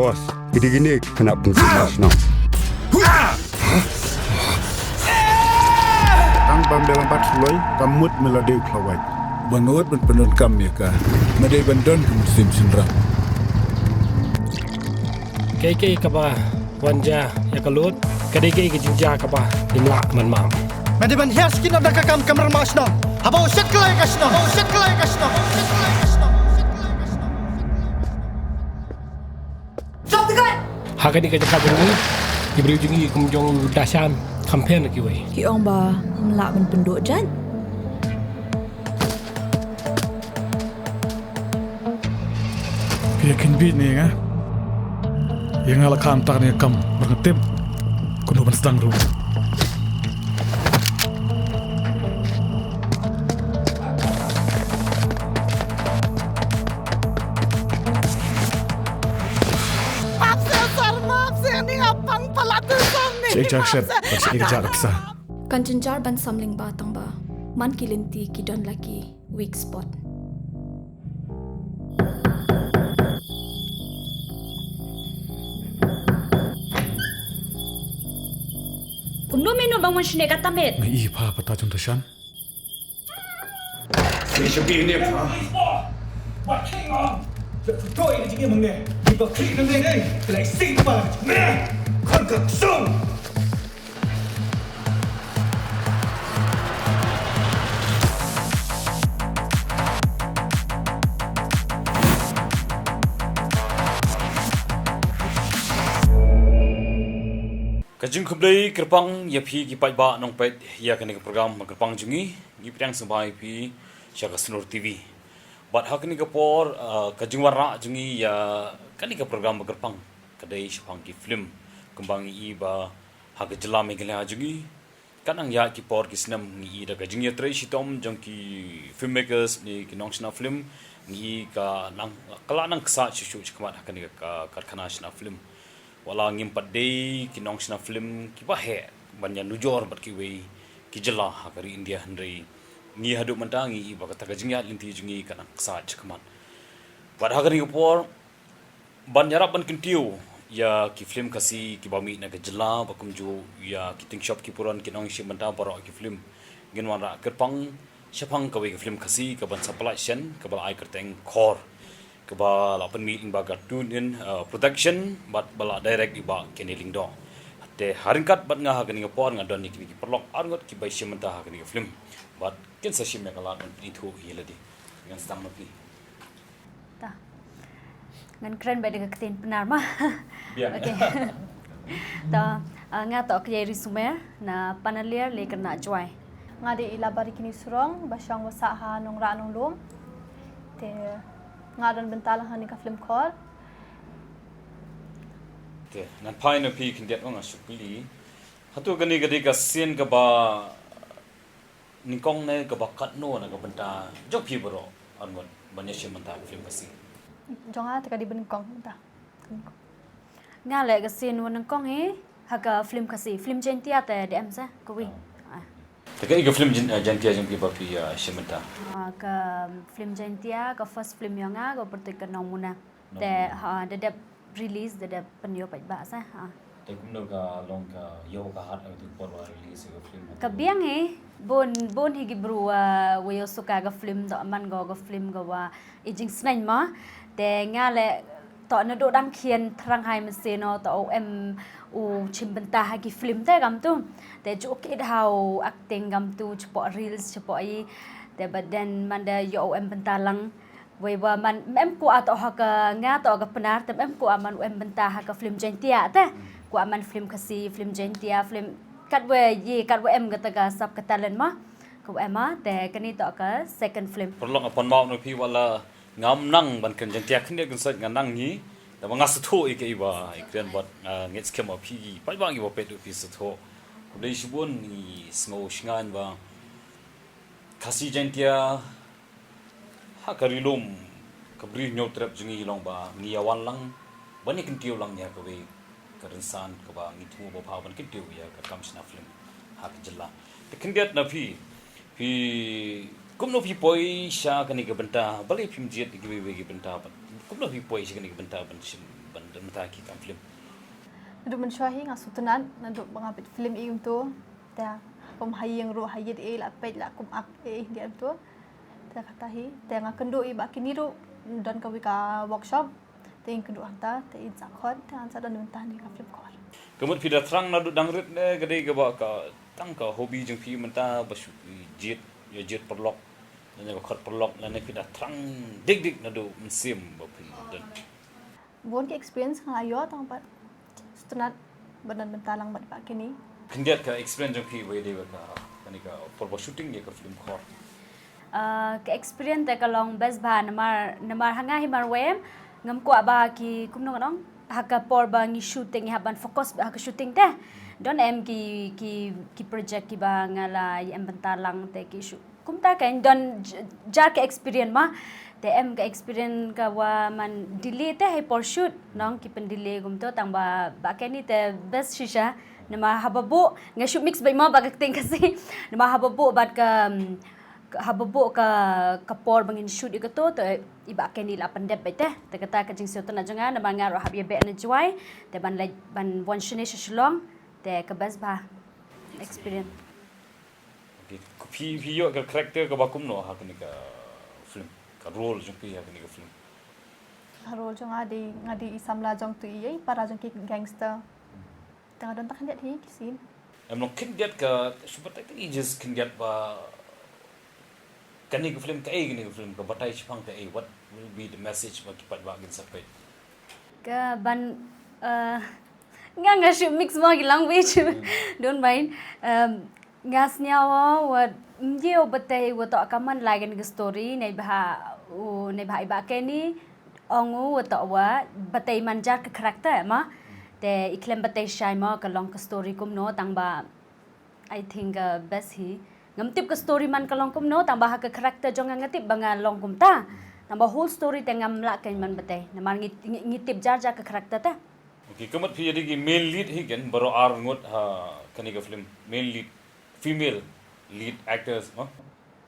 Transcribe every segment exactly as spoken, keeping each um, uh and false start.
Boss, kine ki khynnah pynjah shnong. Tang ban bela bat suloi, kam mut me la dei u khlawait. Ba nga wad ban pyndonkam ïa ka. Me dei ban don kum sim shynrang. Kaei kaei kaba wan jia ïa ka lut, ka dei kaei ka jingjia kaba ngim lah ban map. Me dei ban hiar skin da ka kam kamar ma shnong. Haba u shet klai ka shnong, u shet klai ka shnong, u shet klai ka shnong. Ha kane ka jaka jong ngi, ki briew jong ngi kum jong u Dashan, kham pher na kiwei. Ki ong ba ngim lah ban pynduh jait. Phi ïa kynbit ne nga. Ïa nga la kham tak ne kam, ba nga tip kumno ban sdang ruh. Map se sir, map se, ni nga pang palat tu sam ni. Sha ïa ka shet, sha ïa ka jaka pisa. Kan jynjar ban samling ba tang ba man ki lynti ki don la ki weak spot. Kumno me nud ban wan shane katta met? Nga i pha ba ta jong ta shan. Shisha bi ne pha. Ba khing ong. Sa tu toi ni jingim ne. Ni ba khing ne ne. Lai sing ba ne. Khon ka sung. Ka jingkhublei kyrpang ïa phi ki paidbah nongpeit ïa kane ka program ba kyrpang jong ngi, ngi pdiang sngewbha ïa phi sha ka Snor T V. Bad ha kane ka por, ah, ka jingwanrah jong ngi ïa kane ka program ba kyrpang ka dei shaphang ki film. Kumba ngi i ba ha ka jylla Meghalaya jong ngi, ka nang ïaid ki por ki snem ngi i da ka jingïatrei shitom jong ki filmmakers ne ki nongshna film, ngi i ka nang, ka la nang ksa shuh shuh shakhmat ha kane ka karkhana shna film. Wat la ngim pat dei ki nongshna film kiba heh ban ïa nujor bad kiwei ki jylla ha ka ri India, hynrei ngi haduh mynta ngi i ba kata ka jingïaid lynti jong ngi ka nang ksa shakhmat. Bad ha kane ka por ban ïarap ban kyntiew ïa ki film Khasi kiba mih na ka jylla, ba kumjuh ïa ki tyngshop ki puron ki nongshim bynta baroh ki film, ngin wanrah kyrpang shaphang kawei ka film Khasi kaba sa pyllait shen, kaba la ai kyrteng Khor, kaba la pynmih lyngba ka Tune In, uh, Production bad ba la direct ïa i Bah Kenny Lyngdoh. Te ha ryngkat bad nga ha kane ka por nga don ïa kine ki paralok arngut kiba shim bynta ha kane ka film. Bad kin sa shim ïa ka lad ban pynithuh ïa lade. Ngan sdang na phi. Ta. Ngan kren bad ka ktien Pnar ma. Biang. Okay. Ta, ah, nga toh ka Ri Sumer na Panaliar, Leh Kyrnah, Jowai. Nga dei i Labarikini Surong, ba shong ba sah ha Nongrah Nonglum. Te nga don bynta lang ha kane ka film Khor. Te ngan phai na phi khyndiat, nga shu kylli. Hato kane ka dei ka sien kaba nyngkong ne kaba katno na ka bynta jong phi baroh arngut ban ïa shim bynta ka film Khasi? Jong nga te ka dei ba nyngkong bynta. Nga leh ka sien ba nyngkong hi ha ka film Khasi, film Jaintia te dei em sa kawi. Ah. Ah. Te kaei ka film Jain-, eh, Jaintia jong phi ba phi, eh, shim bynta? Ah, ka film Jaintia, ka first film jong nga, ka pyrtuit ka Nongmuna. Te, ha, da dep release, da dep pynïoh paidbah sa, ha. Te kumno ka long ka ïoh ka hat ha kato ka por ba release ka film? Ka biang hi, bun, bun hi ki bru, ah, wa ïoh suka ka film, toh man ko ka film ka wa i jingsneng ma. Te nga leh toh naduh dang khian thrang hai mynsiem no, toh u em u shim bynta ha ki film te kam tu. Te ju kit ha u acting kam tu, shapoh reels, shapoh i. Te but then man da ïoh u em bynta lang. Wei wa man, em kwah toh ha ka, nga toh ka Pnar te em kwah man u em bynta ha ka film Jaintia te. Kwah man film Khasi, film Jaintia, film katwa ye, katwa em kata ka sap ka talent ma. Ka wa em ma, te kane toh ka second film. Paralok nga pan map na phi, wat la ngam nang ban kren Jaintia khyndiat, kan sa nga nang ngi. Te ba nga sngewthuh ïa kaei ba i kren bad, ah, ngeit skhem ba phi, paidbah ngi ba peit ruh phi sngewthuh. Khublei shibun, ngi sngew shngaiñ ba Khasi Jaintia ha ka Ri Lum, ka Bri Hynñiewtrep jong ngi long ba ngi ïa wan lang ban ïa kyntiew lang ïa kawei ka rynsan kaba ngi thmu ba bha ban kyntiew ïa ka kam shna film ha ka jylla. Te khyndiat na phi, phi kumno phi poi sha kane ka bynta, balei phim jied ïa kiwei kiwei ki bynta, kumno phi poi sha kane ka bynta ban shim, ban Mynta ki kam film. Naduh mynshuwa hi nga sngewtynnat naduh ba nga peit film i kumto. Te kum ha ïing ruh ha ïit ei la peit la kum ak ei hi kumto. Te kata hi te nga kynduh i ba kini ruh don kawei ka workshop. Te ïa kynduh hangta te in sa khot te ngan sa don mynta ha kane ka film khor. Ka mut phi da thrang naduh dang rit ne ka dei kaba ka tang ka hobby jong phi mynta ba shu jied ïa jied paralok lane ba khot paralok lane phi da thrang dik dik naduh mynsiem ba phi don. Bun ki experience nga la ïoh tang pat sngewtynnat ba don bynta lang bad ba kini. Khyndiat ka experience jong phi ba ïadei bad ka kane ka por ba shooting ïa ka film khor. Ah, ka experience te ka long best bha namar namar ha nga hi marwei ngam kwah ba ki kumno ngan ong ha ka por ba ngi shoot te ngi hap ban focus ha ka shooting te. Don em ki ki ki project kiba nga la ïa em bynta lang te ki shoot. Kumta ka don jar ka experience ma. Te em ka experience ka wa man delay te hei por shoot nong ki pyndelay kumto tang ba ba kini te best shisha. Namar haba buh nga shoot mix bad ma ba ka kteng Khasi. Namar haba buh bad ka haba buh ka ka por ba ngin shoot ïa kato te i ba kini la pyndep bad te. Te kata ka jingsngewtynnat jong nga namar nga ruh hap ïa beh na Jowai te ban leit ban wan shane sha Shillong te ka best bha experience. Okay, phi phi ïoh ka character kaba kumno ha kane ka film? Ka role jong phi ha kane ka film? Ka role jong nga dei nga dei i samla jong tu i para jong ki gangster. Te nga don tang khyndiat hi ki scene. Em long khyndiat ka shu batai ka i just khyndiat ba kane ka film ka ei kane ka film ka batai shaphang ka ei, what will be the message ba ki paidbah kin sa peit? Ka ban eh, nga nga shu mix mo ki language. Don't mind. Em, nga sngew wa mjeo batai wa to ka man lai kane ka story nei bha u nei bha i ba kini ong u wa to wa batai man jar ka character ma. Te i khlem batai shai mo ka long ka story kumno tang ba I think uh, best hi. Ngam tip ka story man ka long kumno tang ba ha ka character jong nga nga tip ba nga long kumta. Tang ba whole story te ngam lah kein ban batai. Namar ngi ngi ngi tip jar jar ka character te. Okay, ka mut phi ïadei ki main lead hi ken baroh ar ngut ha kane ka film. Main lead female lead actors ma.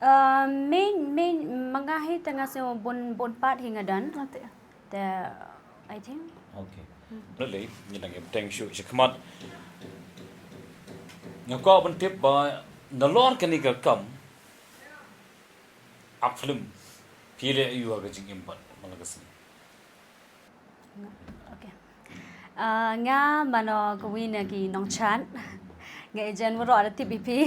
Uh, main main ma nga hi te nga sngew bun bun part hi nga don. Ate. Te I think. Okay. Lei ngi dang ïa bteng shuh shakhmat. Nga kwah ban tip ba nalor kane ka kam ak film phi leh aïu ha ka jingim bad man la ka sngi? Okay. Ah, nga mano kawei na ki nongchat. Nga jen waroh da tip ïa phi.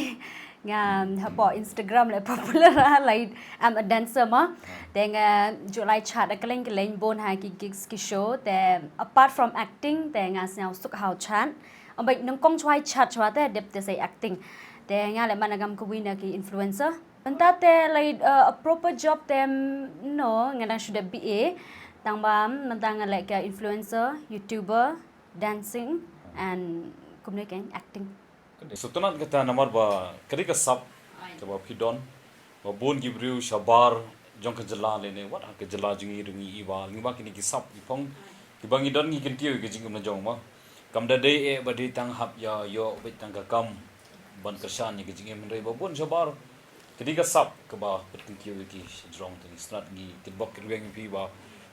Nga hapoh Instagram le popular ah, like I'm a dancer ma. Te nga ju lai chat da kylleng kylleng bun ha ki gigs ki show. Te apart from acting te nga sngew suk hau chat. Ambai nyngkong chwa chat chwa te dep te sei acting. Te nga le man ngam kawei na ki influencer. Mynta te like uh, a proper job te mm, no nga dang shu dep B A. Tang ba mm, mynta nga le ka influencer, YouTuber, dancing and kumne ka acting. Sngewtynnat kata namar ba ka dei ka sap kaba phi don ba bun ki briew shabar jong ka jylla lane wat ha ka jylla jong ngi ruh ngi i ba ngi ba kine ki sap ki phong kiba ngi don ngi kyntiew ïa ka jingim la jong ma. Kam da dei eh ba dei tang hap ïa ïoh beit tang ka kam ban kyrshan ïa ka jingim hynrei ba bun shabar ka dei ka sap kaba pynkyntiew ïa ki sha jrong te ngi sngewtynnat ngi kitbok kitrwiang ïa phi ba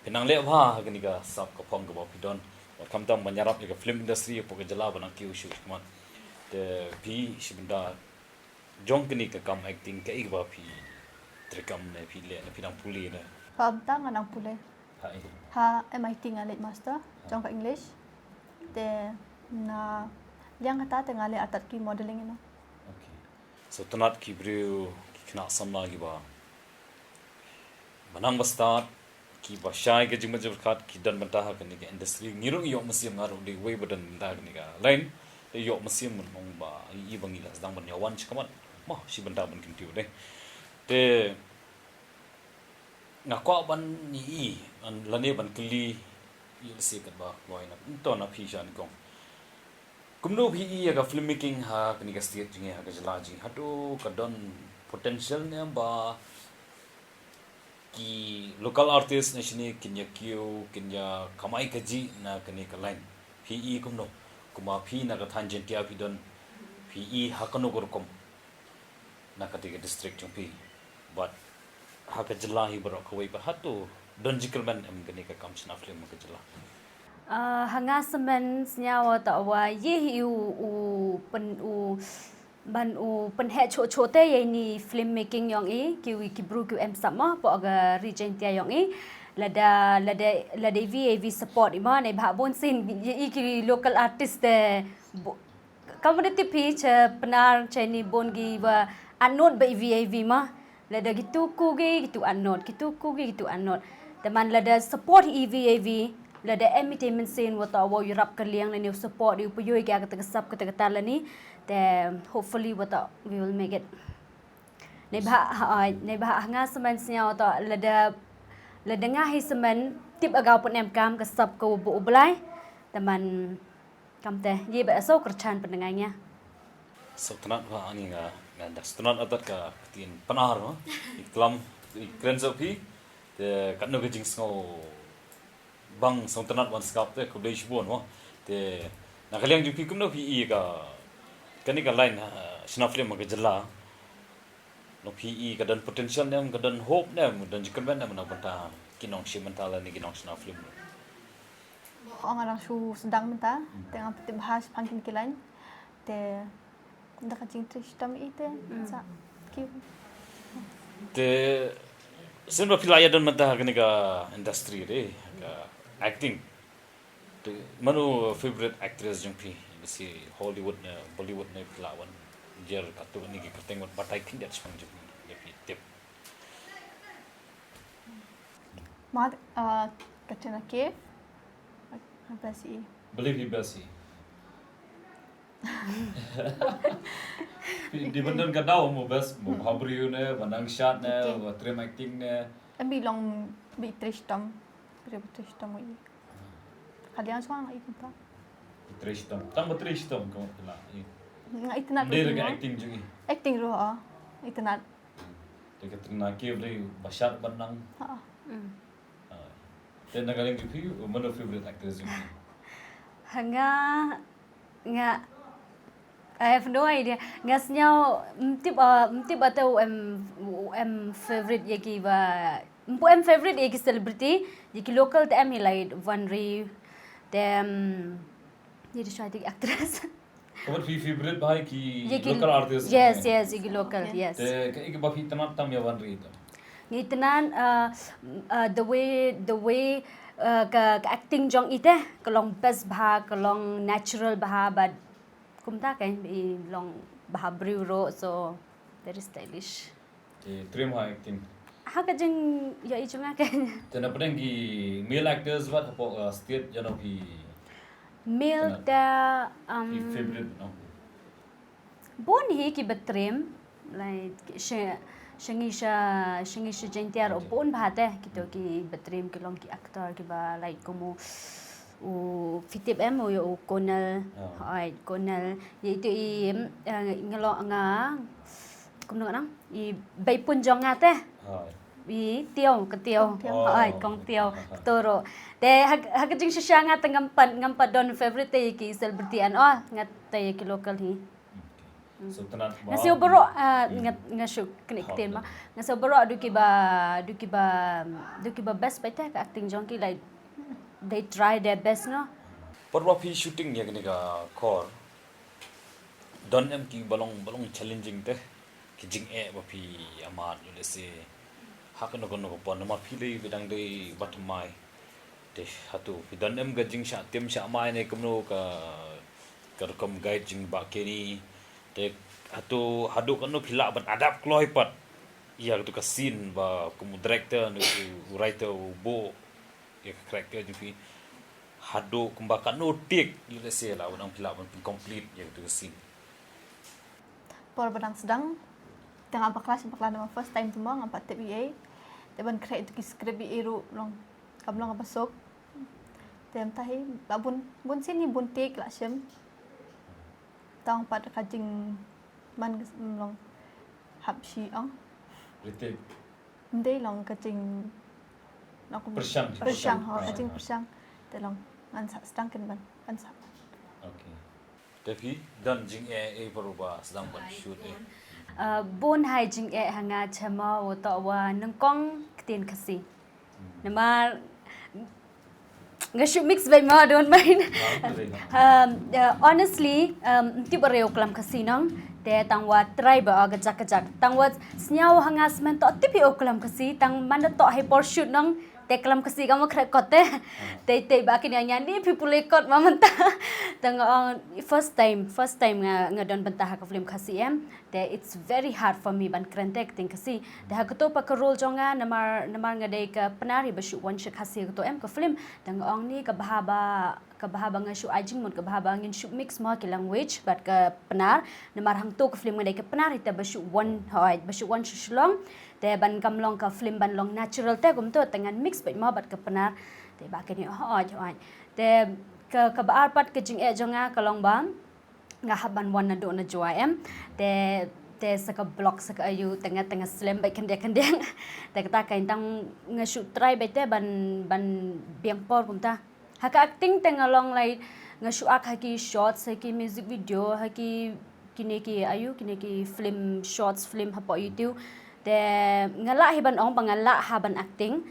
phi nang leh bha ha kane ka sap ka phong kaba phi don. Wat khamtam ban ïarap ïa ka film industry hapoh ka jylla ba nang kiew shuh shakhmat. Te phi shi bynta jong kane ka kam acting kaei kaba phi treikam ne phi leh ne phi dang pule ne? Khamtam nga dang pule. Ha i. Ha M I T nga leit master jong ka English. Te na liang kata te nga leh artat ki modeling ino. Okay. Sngewtynnat ki briew ki khynnah samla kiba ba nang ba stad kiba shai ka jingmut jingpyrkhat ki don bynta ha kane ka industry ngi ruh ngi ïoh mynsiem nga ruh dei uwei ba don bynta ha kane ka line. Te ïoh mynsiem ban ong ba i ba ngi la sdang ban ïa wan shakhmat. Mo shi bynta ban kyntiew dei. Te nga kwah ban i lane ban kylli ïa lehse katba kloi na to na phi sha nyngkong. Kumno phi i ïa ka filmmaking ha kane ka state jong ngi ha ka jylla jong ngi hato ka don potential ne ba ki local artist na shane kin ïa kiew kin ïa kamai kajih na kane ka line phi i kumno? Kumba phi na ka thaiñ Jaintia phi don phi i ha kano ka rukom na kata ka district jong phi bad ha ka jylla hi baroh kawei ba hato don jingkyrmen em kane ka kam shna film ha ka jylla? Ah, ha nga symmen sngew wa ta wa ye hi u, u pyn u ban u pynheh choh choh te ye ni filmmaking yong i ki wi ki bru ki em sap ma po ga region tia yong i. Lada lada lada V A V support i ma ne bha bon sin ye i ki local artist te. Kam da tip hi cha Pnar cha ni bon gi wa anot ba V A V ma. Lada gitu ku gi gitu anot, gitu ku gi gitu anot. Te man lada support i V A V, lada em i te mynsiem wa ta wa u rap ka liang lani u support i u puyoi ka kata ka sap kata kata lani. Te hopefully wa ta we will make it. Nei bha ha ai, nei bha ha nga symmen sngew wa ta lada lada nga hi symmen tip aga pun em kam ka sap ka u bu u blai. Te man Kam te, ye ba so kyrchan pyndengai nya. Sngewtynnat ba ani nga nga da sngewtynnat atat ka ktien Pnar ma. I klam i kren so phi te katno ka jingsngew bang sngewtynnat wan skap te khublei shibun ma. Te na ka liang jong phi kumno phi i ka kani ka line ha shna film ka jylla. Long phi i ka don potential ne em, ka don hope ne em, don jingkyrmen ne em na bynta ki nongshim bynta lane ki nongshna film. Ong nga dang shu sdang mynta, te nga pynthikna bha shaphang kine ki line. Te da ka jingtrei shitom i te sa ki. Te sien ba phi la ïa don mynta ha kane ka industry re ka acting. Te mano favorite actress jong phi? Bisi Hollywood ne Bollywood ne phi lah wan jer katto katne ki kyrteng wat batai khyndiat shaphang jong phi, ïa phi tip. Ma, uh, Katrina Kaif. Best i. Believe i best i. Phi depend on ka daw mo best mo bhabriew ne, ba nang shad ne, ba trim acting ne. Em bi long bi trei shitom. Bi trei shitom i. Ka liang shuwa nga i kumta. Trei shitom. Tang ba trei shitom ka phi lah i. Nga itynnat. Dei ruh ka acting jong i. Acting ruh ha. Itynnat. Te Katrina Kaif dei ba shad ban nang. Ha. Te na ka liang jong phi mano favorite actress jong phi? Ha nga, nga, I have no idea. Nga sngew mtip, uh, mtip ata u em, u em favorite ïa ki ba, mpu em favorite ïa ki celebrity, ïa ki local te em hi lai Wanri. Te em, ïa di shwa ïa ki actress. Ka wat phi favorite ba ïa ki local artist. Yes, yes, ïa ki local, yes. Te ka ïa ki ba phi itynnat tam ïa Wanri tam. Ngi itynnat, uh, uh, the way, the way, uh, ka, ka acting jong i te, ka long best bha, ka long natural bha, but kumta ka i long bhabriew ruh, so very stylish. Te trim ha acting. Ha ka jingïohi jong nga ka. Te na pdeng ki male actors wat hapoh, uh, state jong phi. Male te, um, phi favorite no? Bun hi ki ba trim, like, sha, sha ngi sha, sha ngi sha Jaiñtia ruh bun bha te, kito ki ba trim ki long ki actor ki ba, like, kum u, u phi tip em, u, u Kunal, hoi, Kunal. Ïa itu i, em, eh, nga long nga, kumno nga nang, i beipun jong nga te. I Teo, ka Teo. Kong Teo. Hoi, Kong Teo, ka Toro. Te ha, ha ka jingshisha nga te ngam pat, ngam pat don favorite te ïa ki celebrity and all, nga te ïa ki local hi. Nga shu baroh, ah, nga, nga shu kane ktien ma. Nga shu baroh du ki ba, du ki ba, du ki ba best ba te ka acting jong ki, like, they try their best, no? Por ba phi shooting ïa kane ka Khor, don em ki ba long, ba long challenging te, ki jingeh ba phi ïa mad, let's say, ha kano kano ka por, namar phi dei ba dang dei ba thymmai. Te hato phi don em ka jingshah tim shah mai ne kumno ka, ka rukom guide jong i Bah Kenny. Te hato haduh katno phi lah ban adapt kloi pat ïa katu ka scene ba kum u director ne u writer u buh ïa ka character jong phi. Haduh kumba katno take, let's say, lah ban phi lah ban complete ïa katu ka scene. Por ba dang sdang, te nga bakla shi bakla namar first time te mo, ngam pat tip ei ei. Te ban khreh ïa ki script ei ei ruh long, kam long kaba suk. Te mynta hi la bun, bun sien hi bun take la shim. Tang pat ka jingman ka long hap shi ong. Retake. Ym dei long ka jing, pyrshang, pyrshang, ho, ka jingpyrshang. Te long ngan sa sdang kynban, ngan sa. Okay. Te phi don jingeh ei ei por ba sdang ban shoot ei? Ah, bun hi jingeh ha nga, shama u toh wa nyngkong ktien Khasi. Namar Nga shu mix beit mo, don't mind. Um, uh, honestly, um, ym tip ba rei u klam Khasi nong. Te tang wa try ba o kajak kajak. Tang wa sniaw ha nga smen to tip hi u klam Khasi. Tang man da to hi por shoot nong. Te klam Khasi ka mo khreh kot te. Te te ba kini nya ni phi pule kot ma mynta. Tang ong first time, first time nga nga don bynta ha ka film Khasi em. Te it's very hard for me ban kren te ka ktien Khasi. Te ha kato pa ka role jong nga namar namar nga dei ka Pnar hi ba shu wan sha Khasi ha kato em ka film. Tang ong ni ka bha ba ka bha ba nga shu ai jingmut ka bha ba ngin shu mix mo ki language bad ka Pnar. Namar hangto ka film nga dei ka Pnar hi te ba shu wan hoi ba shu wan sha Shillong. Te ban kam long ka film ban long natural te kumto te ngan mix beit mo bad ka Pnar. Te ba kini hoi hoi. Te ka ka ba ar pat ka jingeh jong nga ka long ba nga hap ban wan naduh na Jowai em. Te te sa ka block sa ka ayu te nga te nga slem beit khyndiat khyndiat. Te kata ka tang nga shu try beit te ban ban biang por kumta. Ha ka acting te nga long lai nga shu act ha ki shorts ha ki music video ha ki kine ki ayu kine ki film shorts film hapoh YouTube. Te nga lah hi ban ong ba nga lah ha ban acting.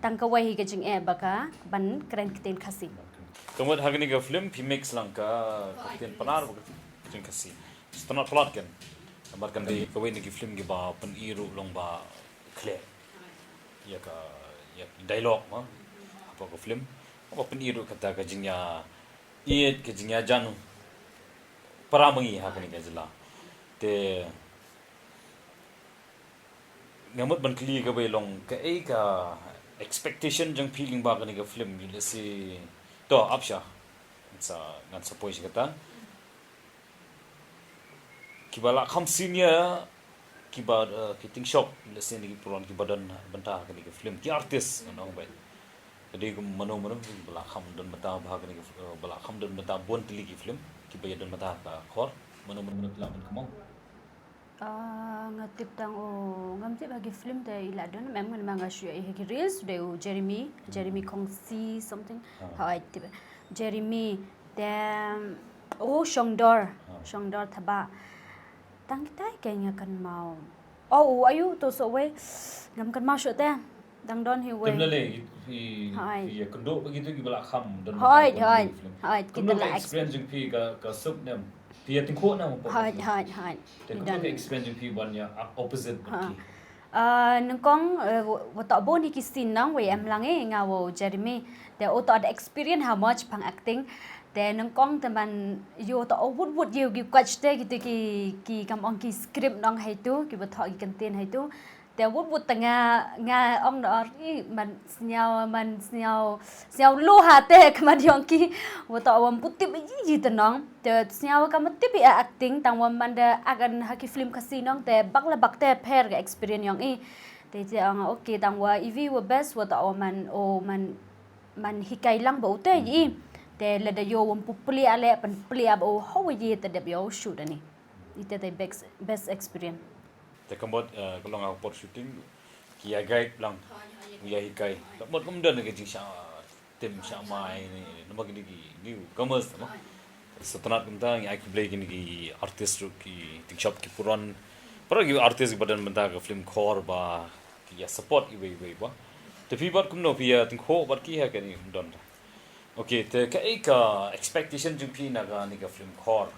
Tang kawei hi ka jingeh ba ka ban kren ktien Khasi. Ka mut ha kane ka film phi mix lang ka ka ktien Pnar bad ka ktien Khasi. Sngewtynnat palat kan. Namar kan dei kawei na ki film kiba pyni ruh long ba khleh. Ïa ka ïa dialogue ma. Hapoh ka film. Ba pyni ruh kata ka jingïa ïeit ka jingïa jan para ma ngi ha kane ka jylla. Te nga mut ban kylli ka ba long kaei ka expectation jong phi lyngba kane ka film, let's say, to ap sha. Sa ngan sa poi sha kata. Kiba lah kham senior kiba, eh, ki tyngshop, let's say, ki puron kiba don bynta kane ka film, ki artist ngan ong beit. Ka dei kum mano mano kiba lah kham don bynta ba kane ka, eh, ba lah kham don bynta bun tylli ki film kiba ïa don bynta ka khor, mano mano mano ki lah ban kynmaw. Ah, nga tip tang o ngam tip ha ki film te i la don em ngan ma nga shu ïa i ha ki reels de u Jeremy, Jeremy Kongsi something. Hoi tip Jeremy te o Shongdor, Shongdor Thaba. Tang kitai ke nga kynmaw. O u ayu to so wei ngam kynmaw shu te. Dang don hi wei. Te mla le i i kynduh ba kitu ki ba lah kham don. Hoi hoi. Hoi kita la experience jong phi ka ka suk nem. Phi ïa tyngkhuh na mo. Hoi hoi hoi. Te kumno ka experience jong phi ban ïa opposite ba ki. Ah, nyngkong, eh, wa toh bun hi ki scene nong wei em lang eh nga wa u Jeremy. Te u toh da experience ha mo shaphang acting. Te nyngkong te man ïa u toh u wut wut ïa u ki kwach te kitu ki ki kam ong ki script nong ha itu ki ba thoh ki kyntien ha itu. Te wut wut te nga nga ong na or i man sniaw man sniaw sniaw lu ha te kama diong ki. Wa toh wa ym pu tip i i te nong te sniaw ka ma tip i acting tang wa man da agan ha ki film Khasi nong te bak la bak te pher ka experience yong i. Te te ong okay tang wa i vi wa best wa toh wa man o man man hikai lang ba u te i. Te lada yo wa ym pu pli ale pan pli ba u ho wa i te dep yo shoot ani. Ite te best best experience. Te ka mut, eh, ka long ha por shooting ki ïa guide lang, ki ïa hikai. Ka mut kam don ka jingshah tim shah mai ni, namar kine ki newcomers ma. Sngewtynnat kumta ngi ai khublei kine ki artist ruh ki tyngshop ki puron. Para ki artist ba don bynta ka film khor ba ki ïa support iwei iwei ba. Te phi bad kumno phi ïa tyngkhuh bad ki ha kane don. Okay, te kaei ka expectation jong phi na kane ka film khor.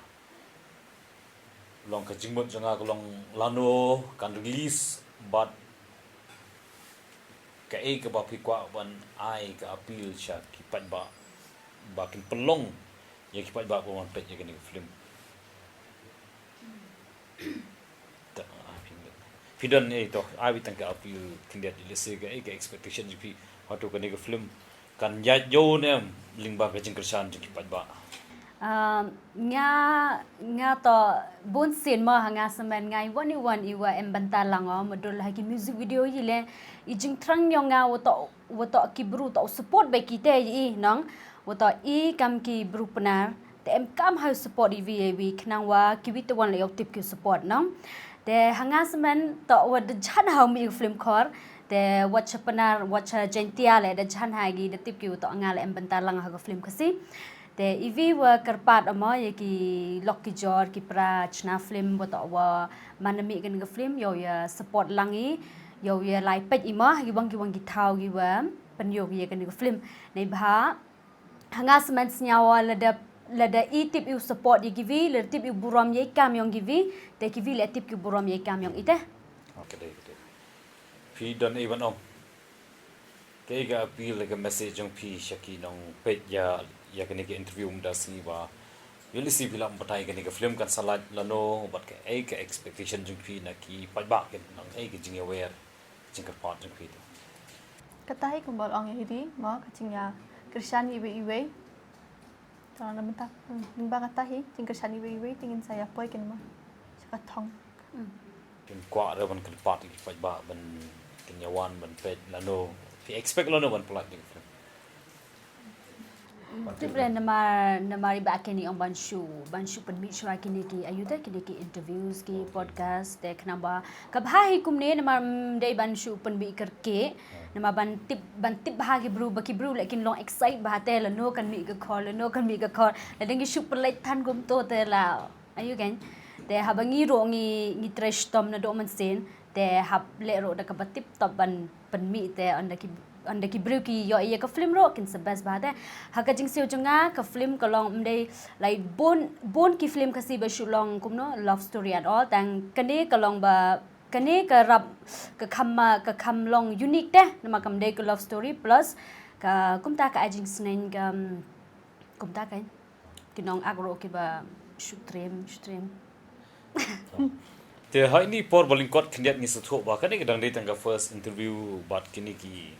Long ka jingmut jong nga ka long lano kan release bad kaei kaba phi kwah ban ai ka appeal sha ki paidbah ba kin pynlong ïa ki paidbah ba wan peit ïa kane ka film. Phi don ei to ai beit tang ka appeal khyndiat ïa lehse kaei ka expectation jong phi hato kane ka film kan ïaid ïew ne em lyngba ka jingkyrshan jong ki paidbah. Nga nga to bun sien mo ha nga semen nga i wan i wan i wa em bynta lang o mudul ha ki music video i le i jingthrang yong nga wa to wa to ki bru to support ba ki te i nong wa to i kam ki bru Pnar te em kam ha support i vi i vi khnang wa ki wi te wan la yok tip ki support nong te ha nga semen to wa de jan ha mi film khor te wa cha Pnar wa cha Jaintia le de jan ha gi de tip ki wa to nga le em bynta lang ha ka film Khasi. Te i vi wa kyrpad amo ïa ki lok ki jor ki pra chna film wa to wa man mi kan ka film ïa ïa support lang i ïa ïa lai peit i ma ki wang ki wang ki thaw ki wa pynïoh ïa kan ka film. Nei bha Ha nga smen snyawa lada, lada i tip i u support ïa ki vi, lada tip i u burom ïa i kam ïong ki vi, te ki vi la tip ki u burom ïa i kam ïong i te. Okay, dei, dei. Phi don ei ban ong? Kaei ka appeal, ka message jong phi sha ki nongpeit ïa, ïa kane ka interview mynta sngi ba ïoh lehse phi lah ban batai kane ka film kan sa lait lano, bad kaei ka expectation jong phi na ki paidbah, kin nang ei ka jingïawer, jingkyrpad jong phi te. Kata hi kumba ong ïa hi di mo, ka jingïakyrshan iwei iwei. Tang na mynta, hmm, lyngba kata hi jingkyrshan iwei iwei te ngin sa ïa poi kynmaw sha ka thong. Kin kwah re ban kyrpad ïa ki paidbah ban kin ïa wan ban peit lano, phi expect lano ban pynlait ïa ka film? Tip re namar, namar i Bah Kenny ong ban shu, ban shu pynmih shuwa kine ki, ayu te, kine ki interviews, ki podcast te, khnang ba ka bha hi kumne, namar ym dei ban shu pynmih kyrkieh, namar ban tip, ban tip bha ki briew, ba ki briew leh kin long excite bha te lano kan mih ka khor, lano kan mih ka khor. Lada ngi shu pynlait than kumto te la, ayu kan. Te haba ngi ruh ngi, ngi trei shitom naduh mynsiem, te hap leh ruh da kaba tip top ban pynmih te, ynda ki, ynda ki briew ki ïoh ïa ka film ruh kin sa best bha te. Ha ka jingsngew jong nga, ka film ka long, ym dei, like, bun, bun ki film Khasi ba shu long kumno, love story and all, tang kane ka long ba, kane ka rap, ka kham, ka kham long unique te, namar kam dei ka love story, plus ka, kumta ka ai jingsneng, ka, kumta ka, ki nongak ruh kiba shu triem, shu triem. Te ha ine i por ba lyngkot khyndiat ngi sngewthuh ba kane ka dang dei tang ka first interview bad kine ki,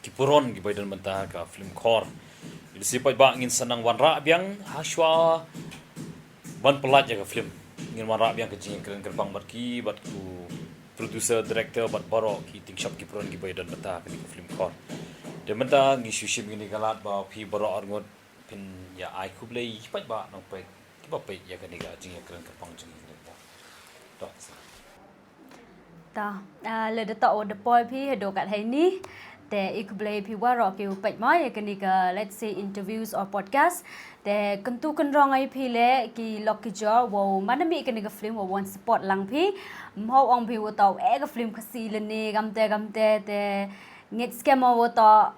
ki puron kiba ïadon bynta ha ka film Khor. Ïoh lehse paidbah ngin sa nang wanrah biang ha shuwa ban pynlait ïa ka film. Ngin wanrah biang ka jingïakren kyrpang bad ki, bad u producer, director bad baroh ki tyngshop ki puron kiba ïadon bynta ha kane ka film Khor. Te mynta ngi shu shim ïa kane ka lad ba phi baroh arngut phin ïa ai khublei ïa ki paidbah nongpeit kiba peit ïa kane ka jingïakren kyrpang jong ngi. To. To, ah, lada toh wa da poi phi haduh kathei ni, te i khublei phi waroh kiwa peit mo ïa kane ka, let's say, interviews or podcast. Te kyntu kynrong ïa phi leh ki lok ki jor, wow man da mih kane ka film, wow wan support lang phi. Ym hap ong phi wa toh eh ka film Khasi lane kamte kamte, te ngeit skhem mo wa toh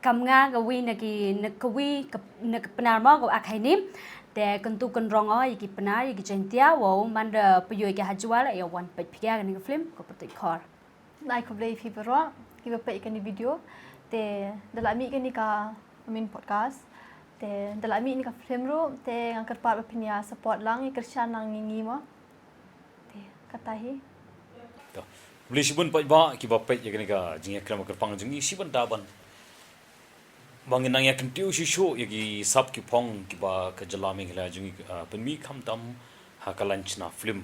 kam nga kawi na ki, na kawi ka, na ka Pnar mo, ka Akhaini. Te kyntu kynrong o ïa ki Pnar, ïa ki Jaiñtia, wow man da pyrshah ki ha Jowai la ïa wan peit phi ïa kane ka film, Ka Pyrtuid Khor. Ai khublei phi baroh kiba peit ïa kane video. Te da la mih kane ka, I mean, podcast, te da la mih kane ka film ruh, te nga kyrpad ba phin ïa support lang, ïa kyrshan lang ïa ngi mo. Te kata hi. Khublei shibun paidbah kiba peit ïa kane ka jingïakren kyrpang jong ngi, shibun da ban ba ngin nang ïa kyntiew shuh shuh ïa ki sap ki phong kiba ka jylla Meghalaya jong ngi, ah, pynmih khamtam ha ka lain shna film.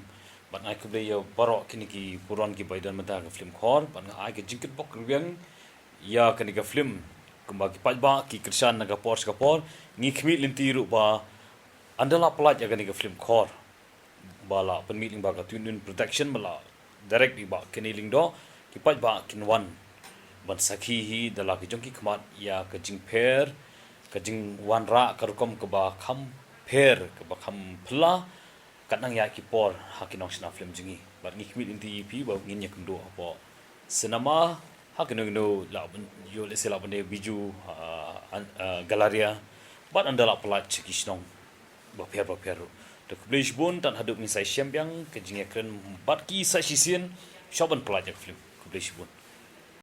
Bad nga ai khublei ïa baroh kine ki puron kiba ïadon bynta ha ka film Khor, bad nga ai ka jingkyrpad kyrwiang ïa kane ka film. Kumba ki paidbah ki kyrshan na ka por sha ka por, ngi khmih lynti ruh ba ynda la pynlait ïa kane ka film Khor ba la pynmih lyngba ka Tune In Production, ba la direct da i Bah Kenny Lyngdoh, ki paidbah kin wan ban sakhi hi da la ki jong ki khmat ïa ka jingpher, ka jingwanrah ka rukom kaba kham pher, kaba kham phylla, kat nang ïa ki por ha ki nongshna film jong ngi. Bad ngi khmih lynti ïa phi ba ngin ïa kynduh hapoh cinema, ha kano kano, lah ban, ïoh lehse lah ban dei Bijou, ah, an-, ah, Galleria, bad ynda la pynlait sha ki shnong bapher bapher ruh. Te khublei shibun, tang haduh ngin sa ïashem biang ka jingïakren bad ki sa shisien, shuwa ban pynlait ïa ka film. Khublei shibun.